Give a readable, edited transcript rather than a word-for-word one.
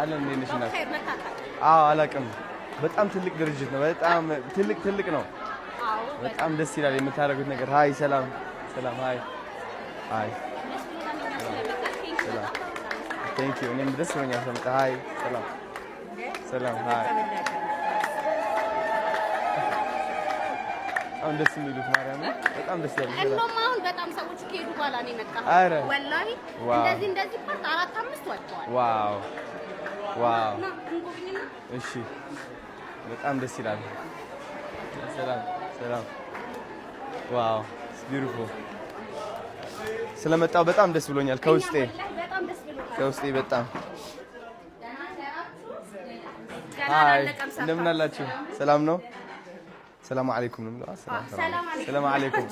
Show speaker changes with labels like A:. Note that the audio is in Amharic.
A: አለን። እንዴት ነሽ እናት? አዎ አላውቅም። በጣም ትልቅ ድርጅት ነው። በጣም ትልቅ ትልቅ ነው። በጣም ደስ ይላል የምታደርጉት ነገር። Hi፣ ሰላም ሰላም። Hi hi፣ ሰላም። Thank you። እኔም ደስ ብሎኛል ስለመጣ። Hi፣ ሰላም ሰላም። Hi። በጣም ደስ የሚሉት ማርያም በጣም ደስ ይላል።
B: እንደውም አሁን በጣም ሰዎች ከሄዱ በኋላ ነው የመጣሁት።
A: ኧረ
B: ወላሂ እንደዚህ እንደዚህ part አራት አምስት ወጥተዋል።
A: Wow wow። እሺ በጣም ደስ ይላል። ሰላም ሰላም። Wow, beautiful። ስለመጣው በጣም ደስ ብሎኛል። ከውስጤ ከውስጤ በጣም። Hi፣ እንደምን አላችሁ? ሰላም ነው? ሰላም አለይኩም ነው። ሰላም አለይኩም።